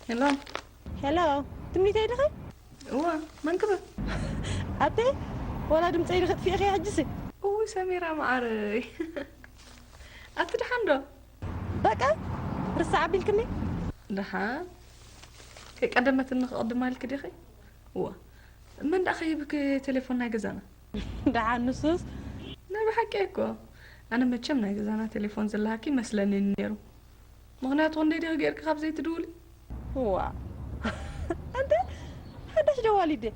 ሄሎ። ሄሎ፣ ትምኒተይ ዲኺ? እዋ፣ መን ክብል? ኣቴ፣ ዋላ ድምፀይ ዲኺ ጥፊእኺ ሕጅሲ? እውይ ሰሚራ መዓረይ። ኣቲ ደሓን ዶ? በቃ፣ ርሳዕ ኣቢልክኒ። ደሓን። ከይቀደመትኒ ክቕድማ ኢልኪ ዲኺ? እዋ። መን ደኣ ከይብኪ ቴሌፎን ናይ ገዛና? ደሓን ንሱስ? ናይ ብሓቂ እኮ። ኣነ መቸም ናይ ገዛና ቴሌፎን ዘለሃኪ መስለኒ ነይሩ። ምኽንያቱ ክንደይ ዲኺ ገይርኪ ካብ ዘይትድውሊ? ዋ። ኣንተ ሓዳሽ ደዋሊ ደ?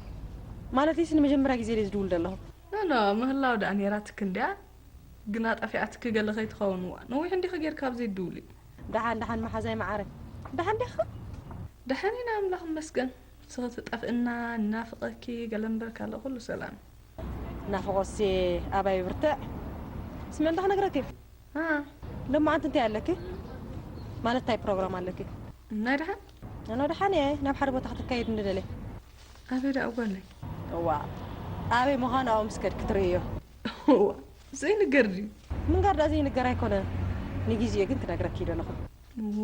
ማለትስ ንመጀመርያ ግዜ ደ ዝድውል ዘለኹ? ኖ፣ ኖ፣ ምህላው ደኣ ነይራትኪ እንድያ። ግና ጠፊኣትኪ ገለ ከይትኸውን። ዋ፣ ነዊሕ እንዲኺ ገይርኪ ካብ ዘይትድውሊ። ደሓን፣ ደሓን መሓዛይ መዓረ። ደሓን ዲኻ? ደሓን ኢና ኣምላኽ ይመስገን። ንስኺ ትጠፍእና፣ እናፍቐኪ፣ ገለ እምበር ካልእ ኩሉ ሰላም። ናፍቖሲ ኣባይ ብርትዕ። ስሚ፣ እንታይ ክነግረኪ? አ፣ ሎማዓንቲ እንታይ ኣለኪ? ማለት እንታይ ፕሮግራም ኣለኪ? ናይ ደሓን? ኣነ ደሓን እየ፣ ናብ ሓደ ቦታ ክትከይድ ንደለ። ኣበይ ደኣ ጓለይ? እዋ፣ ኣበይ ምዃኑ ኣብኡ ምስ ከድኪ ትርእዮ። እዋ፣ ዘይንገር ድዩ? ምንጋር ደኣ ዘይንገር ኣይኮነ፣ ንግዜኡ ግን ክነግረኪ ይደለኹ። እዎ፣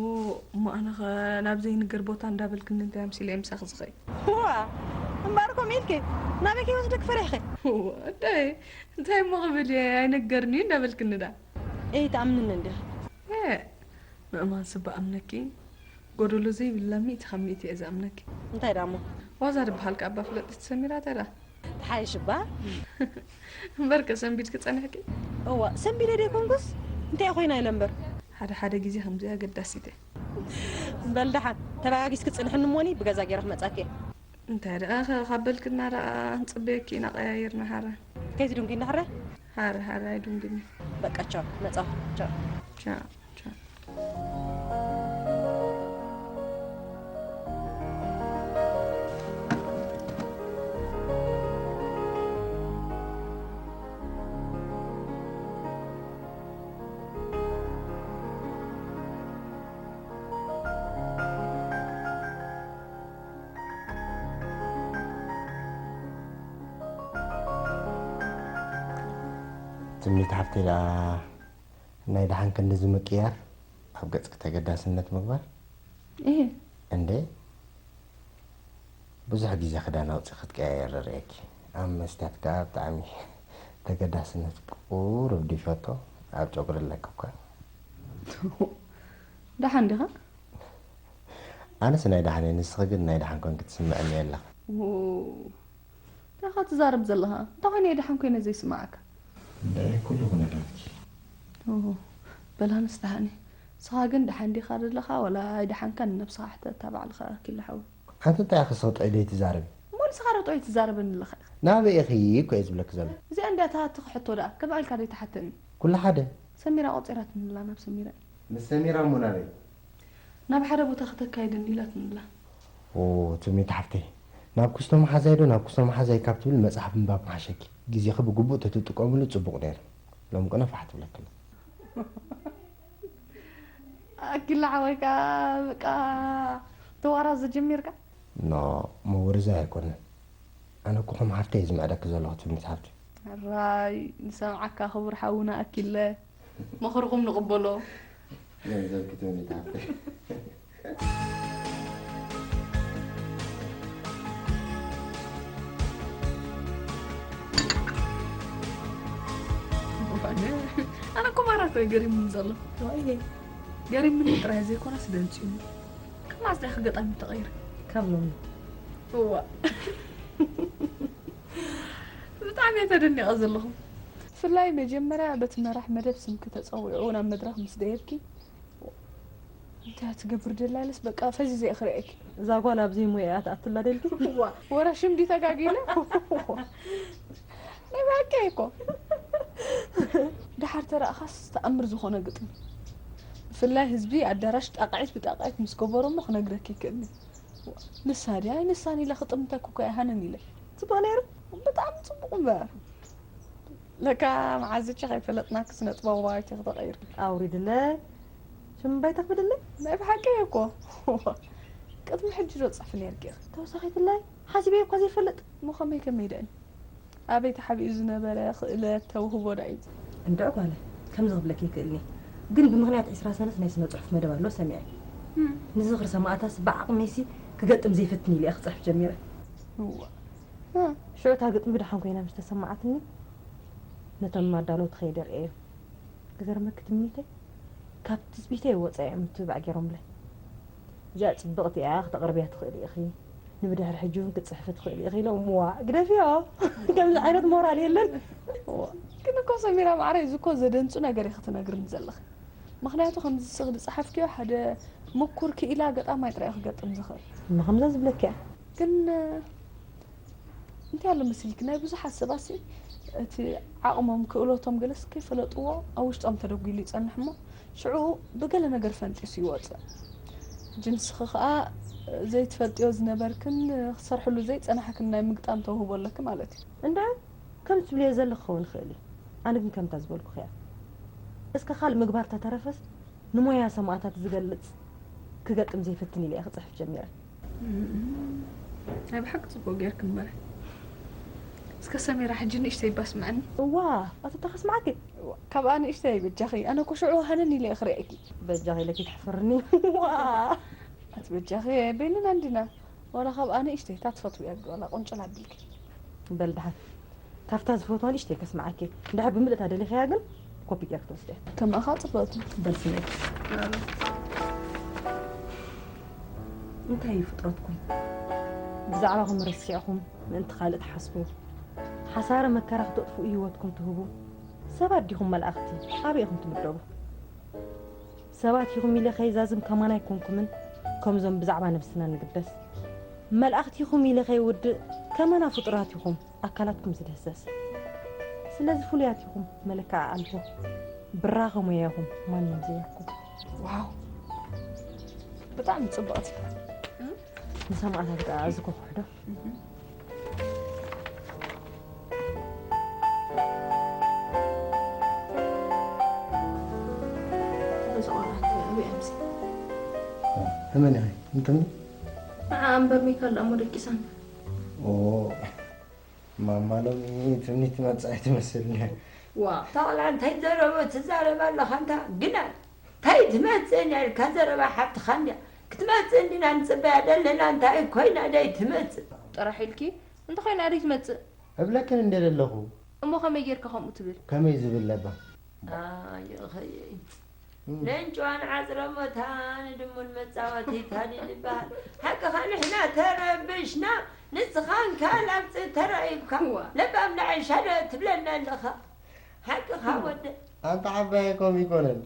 እሞ ኣነ ኸ ናብ ዘይንገር ቦታ እንዳበልክኒ እንታይ ኣምሲለ እየ ምሳኺ ዝኸይድ? እዋ፣ እምበኣር ከምኡ ኢልኪ ናበይ ከይወስደኪ ፈሪሕኺ? እዎ፣ ኣደይ፣ እንታይ እሞ ክብል እየ፣ ኣይነገርን'ዩ እንዳበልክኒ ደኣ። ኣይትኣምንኒ እንዲኺ። ኤ፣ ምእማን ስባ ኣምነኪ፣ ጎደሎ ዘይብላ ሚእቲ ካብ ሚእቲ እየ ዝኣምነኪ። እንታይ ደኣ እሞ? ዋዛ ድበሃል ከኣ እባ ፍለጥቲ ሰሚራ እንታይ ደኣ? ትሓይሽ እባ። እምበርከ ሰንቢድኪ ጸኒሕኪ? እዋ፣ ሰንቢደ ደይኮንኩስ፣ እንታይ ኮይና ኢለ እምበር። ሓደ ሓደ ግዜ ከምዚ ኣገዳሲት እየ። በል ደሓን፣ ተበጋጊስኪ ጽንሕኒ እሞኒ፣ ብገዛ ገይረ ክመጻኪ እየ። እንታይ ደኣ ከ ካብ በልክና ደኣ ክንጽበየኪ ኢና ቀያይርና ሓረ። ከይትድንጉይና ሕረ? ሓረ፣ ሓረ ኣይድንጉይን። በቃ ቻው፣ መጻኹ። ቻው። ቻው፣ ቻው። ትምኒት ሓፍተይ ደኣ ናይ ደሓን ክንድዚ ምቅያር ኣብ ገጽኪ ተገዳስነት ምግባር እህ እንዴ ብዙሕ ግዜ ክዳን ኣውጺ ክትቀያየር ርእየኪ ኣብ መስትያት ከኣ ብጣዕሚ ተገዳስነት ቁሩብ ድዩ ፈቶ ኣብ ጨጉሪ ኣለኪ እኳ ደሓን ዲኻ? ኣነስ ናይ ደሓን እየ ንስኺ ግን ናይ ደሓን ኮንኪ ትስምዕኒ የለኺ እንታይ ኢኻ ትዛረብ ዘለኻ? እንታይ ኮይነ እየ ደሓን ኮይነ ዘይስምዓካ? እንታይ ኩሉ ኩነታትኪ ኦሆ፣ በል ኣነስ ደሓን እየ። ንስኻ ግን ደሓን ዲኻ ዘለኻ ዋላ ኣይደሓንካን ንነብስኻ ሕተት እታ ባዕልኻ ኪላ ሓወይ። ኣንቲ እንታይ ኢኺ ሰውጠይ ደይትዛረቢ? እሞ ንስኻ ዶ ጠውይ ትዛረበኒ ኣለኻ ኢኻ? ናበይ ኢኺ እኮ እየ ዝብለኪ ዘሎ። እዚኣ እንድያ እታ ትኽሕቶ ደኣ ከምኣ ኢልካ ደይትሓተኒ። ኩሉ ሓደ። ሰሚራ ቆጺራትኒ ኣላ ናብ ሰሚራ እየ። ምስ ሰሚራ እሞ ናበይ? ናብ ሓደ ቦታ ከተካይደኒ ኢላትኒ ኣላ። ኦ ትምኒት ሓፍተይ ናብ ኩስቶ መሓዛይ ዶ ናብ ኩስቶ መሓዛይ ካብ ትብል መፅሓፍ ምንባብ ምሓሸኪ ግዜኺ ብግቡእ ተትጥቀምሉ ፅቡቕ ነይሩ ሎም ቅነ ፋሕ ትብለክላ ኣኪላ ሓወይ ከኣ በቃ ተዋራዝ ጀሚርካ ኖ መወርዛይ ኣይኮነን ኣነ እኮ ከም ሓፍተይ እየ ዝምዕደኪ ዘለኹ ትምኒት ሓፍተይ ሕራይ ንሰምዓካ ክቡር ሓውና ኣኪለ ምኽርኹም ንቕበሎ። ገንዘብ ክትብል ይትሓፍር። ኣነ እኮ ማራ እኮ እዩ ገሪሙኒ ዘሎ። ገሪሙኒ ጥራይ ዘይኮነስ ደንፅዩኒ። ከም ኣስዳ ኣጋጣሚ ተቐይረ። ካብ ሎሚ እዋ ብጣዕሚ እየ ተደኒቐ ዘለኹ። ብፍላይ መጀመርያ በቲ መራሕ መደብ ስምኪ ተፀዊዑ ናብ መድረኽ ምስ ደየብኪ እንታይ እያ ትገብር ደላ ኢለስ በቃ ፈዚዘ እየ ክርእየኪ። እዛ ጓል ኣብ ዘይሞያ እያ ትኣቱ ኣላ ደልኪ? እዋ ወረ ሽም ድዩ ተጋጊለ? ናይ ብሓቂ እየ እኮ። ደሓር ተራእኻስ ተኣምር ዝኾነ ግጥሚ። ብፍላይ ህዝቢ ኣዳራሽ ጣቕዒት ብጣቕዒት ምስ ገበሮ እሞ ክነግረኪ ይክእልኒ። ንሳ ድያ ኣይንሳን ኢለ ክጥምተኪ እኮ ኣይሃነን ኢለ። ጽቡቕ ነይሩ? ብጣዕሚ ጽቡቕ እምበር። ለካ መዓዝ እቺ ከይፈለጥናኪ ስነ ጥበባዊት ኢኺ ተቐይርኪ። ኣውሪድለይ። ሽም ባይታ ክብድለይ? ናይ ብሓቂ እየ እኮ። ቅድሚ ሕጂ ዶ ትጽሕፊ ነይርኪ ኢኺ? ተወሳኺትለይ? ሓሲበዮ እኳ ዘይፈልጥ። እሞ ከመይ ከመይ ደኣ? ኣበይ ተሓቢኡ ዝነበረ ክእለት ተውህቦ ደኣ እዩ። እንድዒ ጓለ፣ ከምዚ ክብለኪ ይክእልኒ። ግን ብምኽንያት ዒስራ ሰነ ናይ ስነ ጽሑፍ መደብ ኣሎ ሰሚዐ። ንዝኽሪ ሰማእታትስ ብዓቕመይሲ ክገጥም ዘይፈትን ኢለ እየ ክጽሕፍ ጀሚረ። እዋ። እ፣ ሽዑ እታ ግጥሚ ደሓን ኮይና ምስ ተሰማዓትኒ፣ ነቶም ኣዳለውቲ ከይደ ርእየዮም። ክገርመኪ ትምኒተይ፣ ካብ ትጽቢተይ ወጻኢ እዮም ምትብባዕ ገይሮምለይ። እዚኣ ጽብቕቲ እያ፣ ክተቕርብያ ትኽእሊ ኢኺ፣ ንብድሕሪ ሕጂ እውን ክትጽሕፊ ትኽእሊ ኢኺ ኢሎም። እዋ፣ ግደፍዮ፣ ከምዚ ዓይነት ሞራል የለን። እዋ። ግን እኮ ሰሚራ ማዕረይ፣ እዚ እኮ ዘደንጹ ነገር ኢኺ ትነግርኒ ዘለኺ። ምኽንያቱ ከምዚ ንስኺ ዝጸሓፍክዮ ሓደ ምኩር ክኢላ ገጣማይ ጥራይ እዩ ክገጥም ዝኽእል። እሞ ከምዛ ዝብለኪ እያ። ግን እንታይ ኣሎ መሲልኪ፣ ናይ ብዙሓት ሰባትሲ እቲ ዓቕሞም ክእለቶም ገለስ ከይፈለጥዎ ኣብ ውሽጦም ተደጒሉ ይጸንሕ እሞ ሽዑ ብገለ ነገር ፈንጢሱ ይወጽእ። ሕጂ ንስኺ ከኣ ዘይትፈልጥዮ ዝነበርክን ክትሰርሕሉ ዘይጸናሕክን ናይ ምግጣም ተውህቦ ኣለኪ ማለት እዩ። እንድዒ፣ ከም ትብልዮ ዘለኺ ክኸውን ይኽእል እዩ። ኣነ ግን ከምታ ዝበልኩኺ እያ። እስከ ካልእ ምግባር ተተረፈስ ንሞያ ሰማእታት ዝገልጽ ክገጥም ዘይፈትን ኢለ እየ ክጽሕፍ ጀሚረ። ናይ ብሓቂ ጽቡቕ ጌርኪ እምበር። እስከ ሰሚራ፣ ሕጂ ንእሽተይ እባ ስምዐኒ። እዋ፣ ኣቱታ ከስምዓኪ። እዋ፣ ካብኣ ንእሽተይ በጃኺ። ኣነ እኮ ሽዑ ሃነን ኢለ እየ ክርእየኪ። በጃኺ ኢለኪ ተሕፍርኒ። እዋ። ኣቲ በጃኺ በይንና እንዲና። ዋላ ካብኣ ንእሽተይ እታ ትፈትውያ ግዲ ዋላ ቁንጭል ኣቢልኪ። በል ደሓን። ካብታ ዝፈትዋ ንእሽተይ ከስምዓኪ። እንድሕር ብምልእታ ደሊኽያ ግን ኮፒ ጌርኪ ትወስድያ። ከምኣ ኸኣ ጽብቕቲ። በል ስምዒ። እንታይ እዩ ፍጥረትኩም? ብዛዕባኹም ረሲዕኹም ምእንቲ ካልእ ትሓስቡ፣ ሓሳረ መከራ ክተጥፍኡ ህይወትኩም ትህቡ ሰባት ዲኹም መላእኽቲ? ኣበይ ኢኹም ትምደቡ? ሰባት ኢኹም ኢለ ከይዛዝም ከማን ኣይኮንኩምን፣ ከምዞም ብዛዕባ ነብስና ንግደስ። መላእኽቲ ኢኹም ኢለ ከይውድእ ከማና ፍጡራት ኢኹም፣ ኣካላትኩም ዝድህሰስ። ስለዚ ፍሉያት ኢኹም፣ መለክዓ ኣልቦ። ብራኸ ሞያኹም ማንም ዘያኩም። ዋው፣ ብጣዕሚ ጽብቕቲ። ንሰማእታት ደኣ እዚ ከኹሕዶ? እዛ ቆልዓ እንታይ ኣብያ እምሲ? መን ኢኺ? እንተምኒ? ንዓ እምበር ሚካል ደኣ እሞ ደቂሳ እምበር። ኦ፣ ማማ ሎሚ ትምኒት ትመጽእ ኣይትመስልን እያ። ዋ፣ እታ ቆልዓ እንታይ ዘረበ ትዛረብ ኣለኻ ኣንታ ግናይ? እንታይ ትመጽእ እንድያ ኢልካ ዘረባ ሓፍትኻ እንድያ። ክትመጽእ እንዲና ንጽበያ ዘለና እንታይ ኮይና ደይ ትመጽእ? ጥራሕ ኢልኪ እንተኾይና ደይ ትመጽእ? እብለክን እንደ ዘለኹ። እሞ ከመይ ጌርካ ከምኡ ትብል? ከመይ ዝብል ለባ? ኣየኸየይ ነንጭዋን ዓጽረ ሞታ ንድሙን መጻወቲታ ድዩ ዝበሃል? ሓቅኻ ንሕና ተረብሽና ንስኻን ካልኣብጽ ተራኢብካ እዋ። ለባም ንዓይሻ ዶ ትብለና ኣለኻ? ሓቅኻ ወደ ኣንታ ዓባየ ከምኡ ይኮነን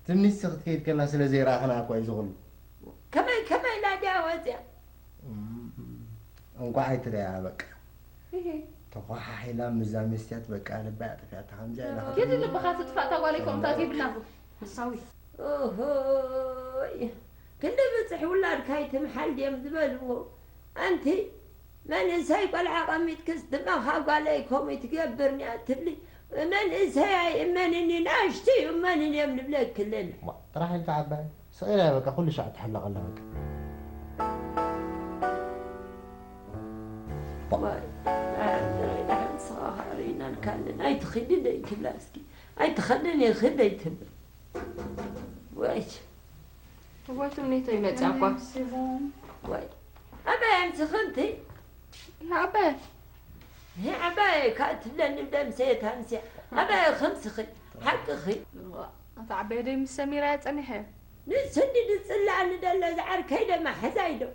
ትምኒትሲ ክትከይድ ከላ ስለ ዘይረኣኽና እኳ እዩ ዝኹሉ ከመይ ከመይ ኢላ ድያ ወፅያ? እንኳዕ ኣይትሪኣ በቃ እሂ። ተኳሓሒላ ምዛ መስትያት በቃ ልባ ያጥፍያታ ከምዚኣ ኢላ ኪዲ ልብኻ ትጥፋእ እታ ጓለይ ከምኡታት ይብላ ሓሳዊ ኦሆይ ክንዲ ብፅሒ ውላድካ ይትምሓል ድዮም ዝበልዎ ኣንቲ መንእሰይ ቆልዓ ቀሚጥክስ ድመኻ ጓለይ ከምኡ ትገብርኒ እያ ትብሊ መንእሰይ ኣይእመንን እዩ ንኣሽቱ ይእመንን እዮም ንብለኪ ኣለና ጥራሕ ኢልካ ዓባይ ስቕ ኢላ እያ በቃ ኩሉ ሻዕ ትሕለቕ ኣላ በቃ ዋይ ኣረ ደረይ ደሓን ንስኻ ከዓ ርኢናልካ ኣለና ኣይትኺዲ ደይ ትብላ እስኪ ኣይትኸድን ኢኺ ደይ ትብል ወይ እዋይ ትምኒተይ መፅያ እኳ ወይ ኣበይ ኣምስኺ እንቲ ኣበይ ንዓባየ ካብ ትብለኒ ደምሰየት ኣምስያ ኣባየ ከምስኺ ሓቅኺ ኣታ ዓበየ ደይ ምስ ሰሚራ እየ ጸኒሐ ንስዲ ዝጽላኣኒ ደሎ ዝዓርከይ ደማ ሕዛይ ዶ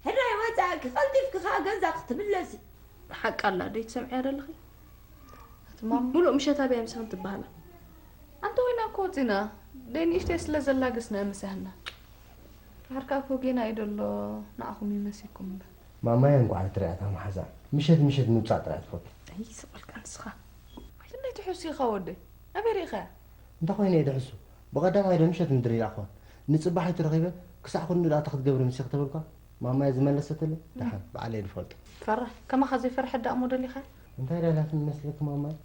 ሕራይ ወጻእኪ ቀልጢፍኪ ከኣ ገዛ ክትምለሲ ሓቂ ኣላ ደይ ትሰምዕያ ደለኺ እቲ ማም ሙሉእ ምሸት ኣብያ ምሳን ትበሃላ ኣንተ ኮይና እኮ ወጺና ደይ ንእሽተይ ስለ ዘላ ገስና ምሳህና ድሓርካ እኮ ጌና እዩ ደሎ ንዓኹም ይመሲኩም እምበር ማማየ እንኳዕ ትሪኣታ መሓዛ ምሸት ምሸት ምብፃእ ጥራይ ትፈቱ። ኣይ ስቕ በልካ ንስኻ። ክንደይ ትሕሱ ኢኻ ወደይ? ኣበይ ርኢኻያ? እንታይ ኮይነ እየ ድሕሱ? ብቐዳማይ ዶ ምሸት ምድሪ ይልኣኽዋ። ንፅባሒቱ ረኺበ ክሳዕ ክንድኡ ደኣ እንታይ ክትገብሪ ምሲኺ ተበልኳ። ማማየ ዝመለሰትለይ ደሓን ባዕለይ እየ ዝፈልጦ። ፈርሕ። ከማኻ ዘይፈርሐት ደኣ እሞ ደሊኻያ? እንታይ ደልያትኒ ይመስለኪ ማማይ?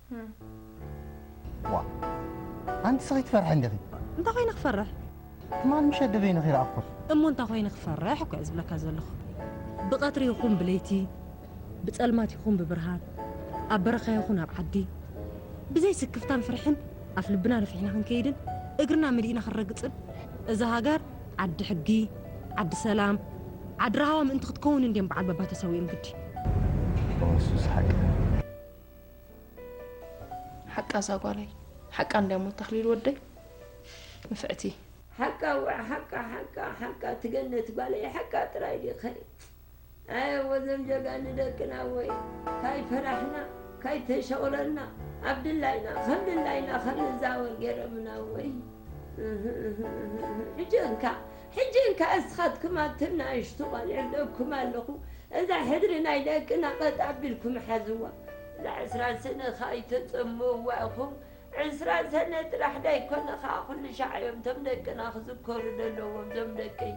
ዋ ኣንቲ ስኺ ትፈርሒ እንዲኺ። እንታይ ኮይነ ክፈርሕ? ትማል ምሸት ዶ በይንኺ ረኣኹኺ? እሞ እንታይ ኮይነ ክፈርሕ እኮ እየ ዝብለካ ዘለኹ። ብቐትሪ ይኹን ብለይቲ፣ ብጸልማት ይኹን ብብርሃን፣ ኣብ በረኻ ይኹን ኣብ ዓዲ፣ ብዘይ ስክፍታን ፍርሕን ኣፍ ልብና ነፊሕና ክንከይድን እግርና መሊእና ክንረግጽን፣ እዛ ሃገር ዓዲ ሕጊ፣ ዓዲ ሰላም፣ ዓዲ ራህዋ ምእንቲ ክትከውን እንድዮም በዓል ባባ ተሰዊኦም ግዲ። እሱስ ሓቂ። ሓቃ እዛ ጓለይ ሓቃ እንድያሞ ተኽሊል ወደይ ንፍዕቲ ሓቃ ወ ሓቃ ሓቃ ሓቃ ትገነት ጓለይ ሓቃ ጥራይ ዲኸ? ኣየወ ዘም ጀጋኒ ደቅና ወይ ካይ ፈራሕና ካይ ተሸቕለልና ኣብ ድላይና ከም ድላይና ከም ንዛወር ገይረምና ወይ ሕጂ እንካ ሕጂ እንካ እስኻትኩም ኣትም ንኣሽቱ ቋልዕ ደኩም ኣለኹ እዛ ሕድሪ ናይ ደቅና ቀጥ ኣቢልኩም ሓዝዋ እዛ ዕስራ ሰነ ኸኣ ይተጸምዋ ኢኹም ዕስራ ሰነ ጥራሕ ዳይኮነ ኸዓ ኩሉ ሻዕ እዮም እቶም ደቅና ክዝከሩ ዘለዎም ዞም ደቀይ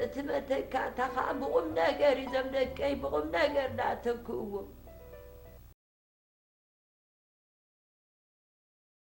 እቲ መተካእታ ኸዓ ብቑም ነገር እዩ ዞም ደቀይ ብቑም ነገር ዳ ተክእዎም